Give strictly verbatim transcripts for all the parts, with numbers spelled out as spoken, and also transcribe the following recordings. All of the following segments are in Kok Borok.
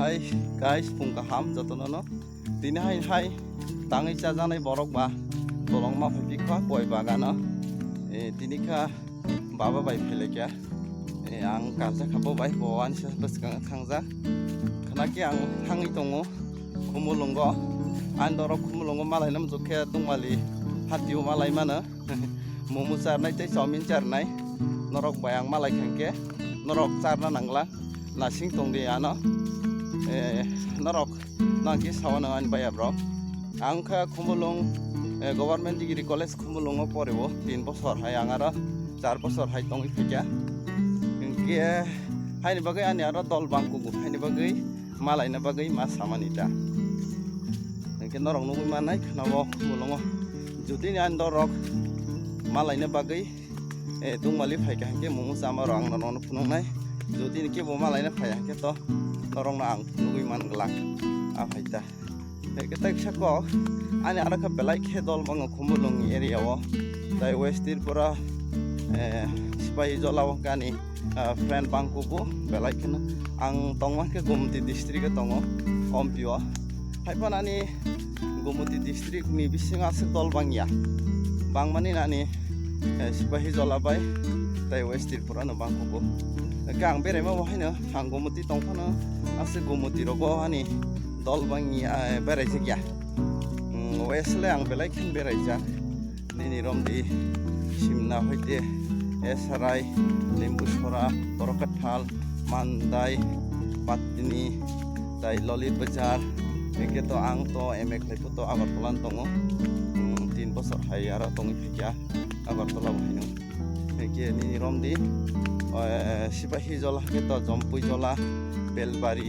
Hai guys, phung kaham jotono no. Tini hai hai tangwi chajaknai borok ba bolong ma phai kha koi bagano. Eh, tini kha baba bai phai laikha. Eh, ang karjak kha bo bai bo ani sa bwskang thangjak. Khna khe ang thangwi tongo Khumulwngo. Ani dorok Khumulwngo malai nam jokhe tongmali hatio malai mano. Momo charnai tei chowmin charnai. Norok bai ang malai khangkhe norok charna nangla. Nasing tongdi ano. Eh, norok nangkhe sawa nang ani baya bro. Ang kha Khumulwng, eh, Government Degree College Khumulwngo poreo tin bosor hai ang aro char bosor hai tongwi phaikha. Hinkhe haini bagwi ani aro dol bangkugo, haini bagwi malaina bagwi ma samani ta. Hinkhe norok nugwi mannai khwnao Khumulwngo. Jodi ni ani dorok malaina bagwi, eh, tongmali phaikha hinkhe mungsa ma rok ang nono phunuknai. Jodi ni kebo malaina phai hinkhe to norokno ang phunugwi man glak. A phaita. Tei khe tei kisa kok ani aro khe belai khe dol bango Khumulwng area o. Tai West Tripura, eh, Sipahi Jola o kani, ah, friend bangkugo belai kheno. Ang tongma khe Gumti district o tongo, Ompi o. Hai phano ani Gumti district ni bisingo aswk dol bangya. Bangmani ani, eh, Sipahi Jola bai tai West Tripura no bangkugo. Hwnkhe ang beraima bo haino ang Gumti tongphano aswk Gumti rogo ani dol bangya, eh, beraijak ya. Mm, West le ang belai khe beraijak. Nini romdi Simna hoite Esarai, Limbusora, Borokathal, Mandai, Patni, tai Lolit Bazar, eke to ang to M A khlai phuto Agartala tongo. Hmm, tin bosor hai aro tongwi phaikha Agartala bo haino. Eke nini romdi, eh, Sipahi Jola ke to Jompui Jola, Belbari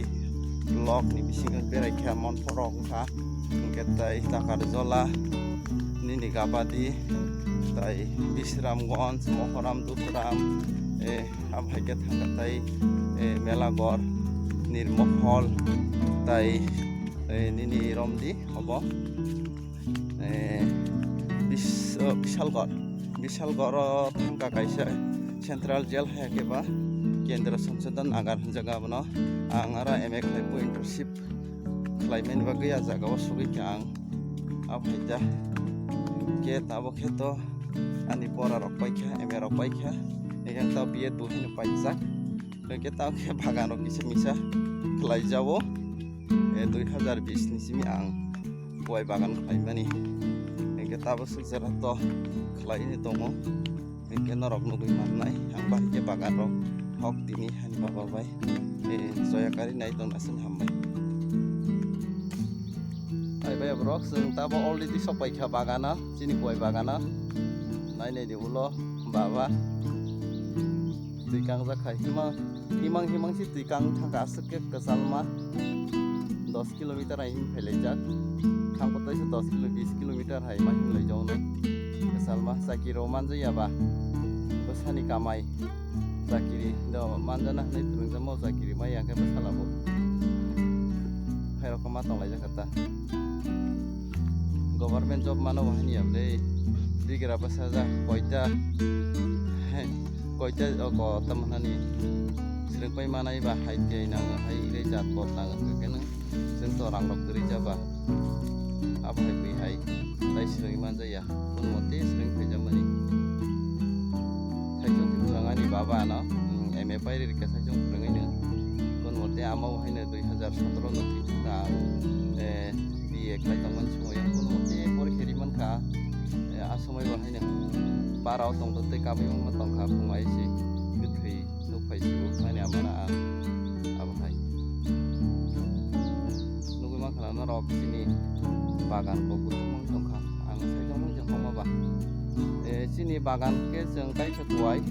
block ni bisingo beraikha Monporo wngkha. Hwnkhe tai Takarjola, nini Gabadi, tai Bisramgonj, Mohoram, Dukuram, eh, abo hai khe thangkha tai, eh, Melagor, Nirmohol, tai, eh, nini romdi obo, eh, Bis-, oh, Bishalgor. Bishalgor o thangkha kaisa Central Jail hai khe ba Kendra Sansodan Nagar hwnjago abono. Ang aro M A khlai bo internship khlaimani bagwi a jagao sugwi kha ang. A phaita khe tabuk khe to ani pora rok paikha, M A rok paikha, ekhe ta B Ed bo hino paijak. Hwnkhe tabuk khe bagan rok kisa misa khlaijago. E, dui hazar bis ni simi ang koi bagan khlaimani. Hwnkhe tabuk swk jora to khlaini tongo. Hwnkhe norok nugwi mannai, ang bahai khe bagan rok hok tini hani baba bai, eh, joya kari nai tong aswk hambai. Hai bai borok, chwng tabo already sok pai kha bagana, chini koi bagana. Nai nai di ulo baba. Twi kangjak khai hima. Himang himang si twi kang thangkha aswk khe kwchalma dos kilometer hai him phailaijak. Thangkha taisa dos kilo, bis kilometer hai ma himlaijakno. Kwchalma chakiri rok manjaya ba? Bwsani kamai chakiri do manjana hwnwi phwrwngjakma o chakiri maya khe bwsala bo. Hai rok ma tonglaijak kha ta. Government job mano bo hanya ble. Bigra bwsajak koita. Koita o ko tam hani. Srwngpai manai ba hai tei nango, hai ire jat bot nango, hwnkhe nang chwng to rang rok kwrwi jaba. Abo hai bui hai tai srwngwi manjaya, kono mote srwngwi phaijakmani. Saichung khe phwrwng ani baba ano, mm, M A pairi rikha saichung phwrwngwi no. Kono mote ama bo haino dui hazar sotoro no thwi thangkha ang, eh, B A khlai tongmani somoio, kono mote porikha ri mankha, eh, a somoi bo haino bara o tongtwtwi kabui wngma tongkha, phung ai se kwthwi. Nuk phai sibo, ani amana ang abo hai. Nugui mankha na norok chini bagan bo kutung mang tongkha. Ang saijak mang jang homa ba. Eh, chini bagan khe chwng kaisa kuai.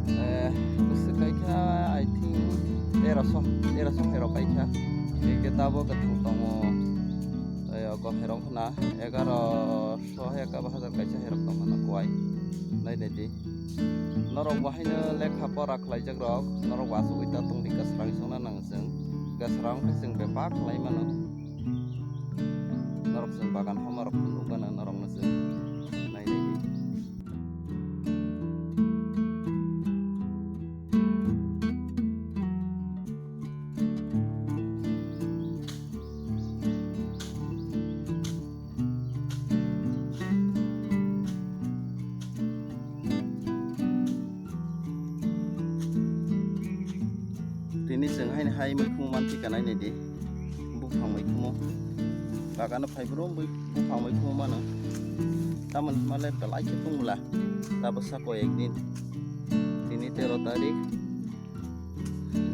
Eh, bwswk kaikha, I think, teroso, teroso khairok kaikha. Tei khe tabo kwthang tongo. Eh, ogo khairok khna egaroso hai ekka ba hajar kaisa khairok tongkha na kuai. Nai nai di. Norok bo haino lekha pora khlaijak rok, norok bo asugwi ta tongdi, kwsrang songna nang chwng, kwsrang khe chwng bebak khlai mano. Norok chwng bagan homa rok phunuk gana norok no chwng nai nai di. Tini chwng haino hai muikhumu manthi kanai naidi. Buphang muikhumu. Bagano phai brum bui buphang muikhumu mano. Tamoni hwnmale belai khe tongla. Tabwsa koi ekdin. Tini tero tarik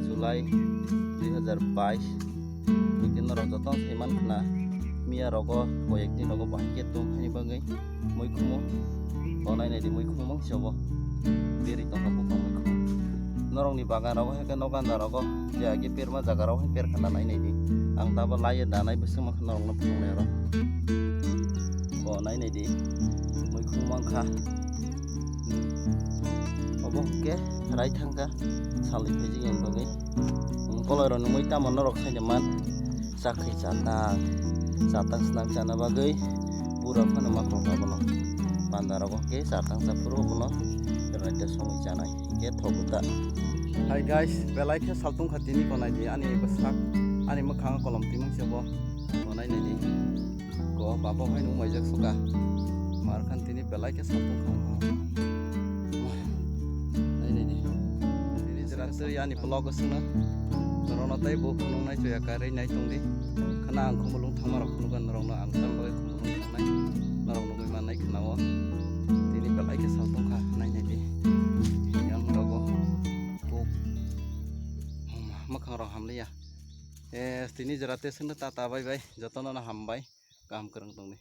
July dui hazar bais. Bini norok jotono sai mankhna. Miya rogo koi ekdin rogo bahai khe tong haini bagwi. Muikhumu. O nai naidi muikhumu mangsi obo. Beri tongkha buphang muikhumu. Norokni bagan rogo hai khe noganda rogo je age perma jaga rogo hai perkha na nai naidi. Ang tabo laiye danai bwswk mankha norokno phunuknai oro. O nai naidi. Muikhumu mangkha. Obo hwnkhe rai thangkha salni phaijak yang bagwi. Koloi rokni mui tamo norok khaina man. Chakri chatang, chatang swnam chana bagwi pura phano ma khorokma bono. Panda rogo hwnkhe chatang chaphuru bono raida songwi chanai hwnkhe thogo ta. Hai guys, belai khe saltong kha tini konai di ani bwsak, ani mwkhang kolom twi mangse bo konai nai di. Ko babo hai nung maijak suka. Mar khan tini belai khe saltong kha. Nai nai di. Tini jera twi ani vlog o swngo. Norokno tei bo phunuknai chuya karwi nai tongdi. Khana ang khumulwng thangma rok phunukgwi norokno ang tam bagwi khumulwng thangnai. Norok nugwi mannai khana o. Tini belai khe saltong kha nai nai di. Yang rogo. Bo. Mwkhang rok hamliya. Eh, tini jera twi swngno tata bye bye. Jotono no hambai. Kaham kwrwng tongdi.